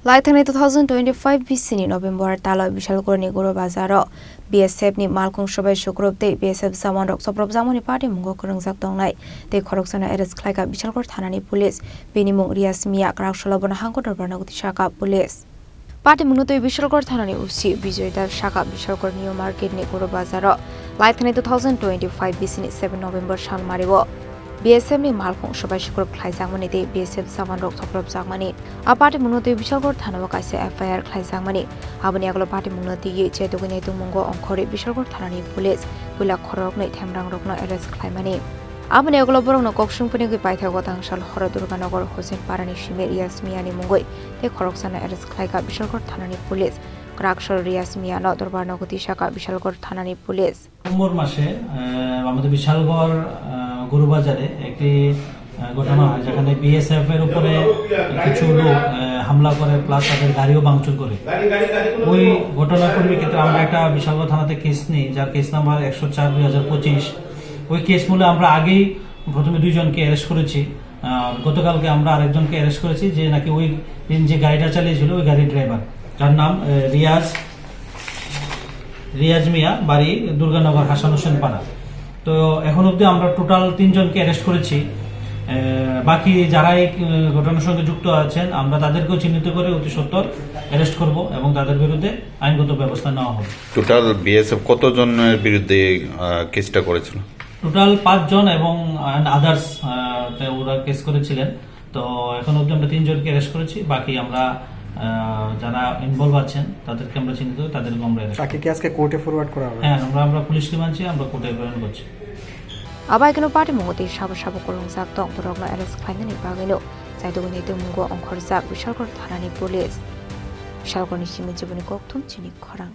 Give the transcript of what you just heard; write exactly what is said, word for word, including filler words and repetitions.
Lai thani two thousand twenty-five bisini November talo Bishalkorni Guru Bazaro B S F ni malkhung sobai sukrub tei B S F jawan rok chopropjakmani patimungo kwrwngjak tongnai tei khoroksano arrest khlaikha Bishalkor thanani police. Bini mung Riyas Miya, kwrak salo bono hangko dorbarno goti sakha police. Patimungno twi Bishalkor thanani O C Bijoy Das sakha Bishalkor New Market ni Guru Bazaro lai thani two thousand twenty-five bisini seven November sal mario B S F ni malkhung sobai sukrub khlaijakmani tei B S F jawan rok chopropjakmani. A patimungno twi Bishalkor thanao kaisa F I R khlaijakmani. Aboni agolo patimungno twiwi chetugwi naitukmungo ongkhorwi Bishalkor thanani police puila khoroknwi themrangrokno arrest khlaimani. Aboni agolo borokno kok swngphirwi paithago tangsal horo Durganagar Hussein Parani simi Riyas Miyani mungwi tei khoroksano arrest khlaikha Bishalkor thanani police. Kwrak salo Riyas Miyano dorbarno goti sakha Bishalkor thanani police. November মাসে, আহ, আমাদের বিশালগড়, আহ, গরুবাজারে একটি, আহ, ঘটনা হয়, যেখানে বিএসএফ এর উপরে কিছু লোক, আহ, হামলা করে, প্লাস তাদের গাড়িও ভাঙচুর করে। ওই ঘটনার পরিপ্রেক্ষিতে আমরা একটা বিশালগড় থানাতে কেস নিই, যার কেস নাম্বার একশো চার দুই হাজার পঁচিশ। ওই কেস মূলে আমরা আগেই প্রথমে দুইজনকে অ্যারেস্ট করেছি। আর গতকালকে আমরা আরেকজনকে অ্যারেস্ট করেছি, যে নাকি ওই দিন যে গাড়িটা চালিয়েছিল, ওই গাড়ির ড্রাইভার, যার নাম, আহ, রিয়াজ রিয়াজ মিয়া, বাড়ি দুর্গানগর হাসান হোসেন পাড়া। তো এখন অবধি আমরা টোটাল তিনজনকে অ্যারেস্ট করেছি। এ, বাকি যারা এই, এ, ঘটনার সঙ্গে যুক্ত আছেন, আমরা তাদেরকেও চিহ্নিত করে অতি সত্বর অ্যারেস্ট করব এবং তাদের বিরুদ্ধে আইনগত ব্যবস্থা নেওয়া হবে। টোটাল বিএসএফ কতজনের বিরুদ্ধে, আহ, কেসটা করেছিল? টোটাল পাঁচজন এবং, আহ, আদার্স, আহ, তে ওরা কেস করেছিলেন। তো এখন অবধি আমরা তিনজনকে অ্যারেস্ট করেছি, বাকি আমরা, আহ, যারা ইনভলভ আছেন তাদেরকে আমরা চিহ্নিত করে তাদেরকে আমরা অ্যারেস্ট তাকে কি আজকে কোর্টে ফরওয়ার্ড করা হবে? হ্যাঁ, আমরা, আমরা পুলিশ রিমান্ড চেয়ে আমরা কোর্টে প্রেরণ করছি। Abai keno patimungo tei sabo sabo kolongjak tong borokno arrest khlainani bagwino chaitugwi naitukmungo ongkhorjak Bishalkor thanani police. Bishalkorni simi chibuni kokthum chini khorang.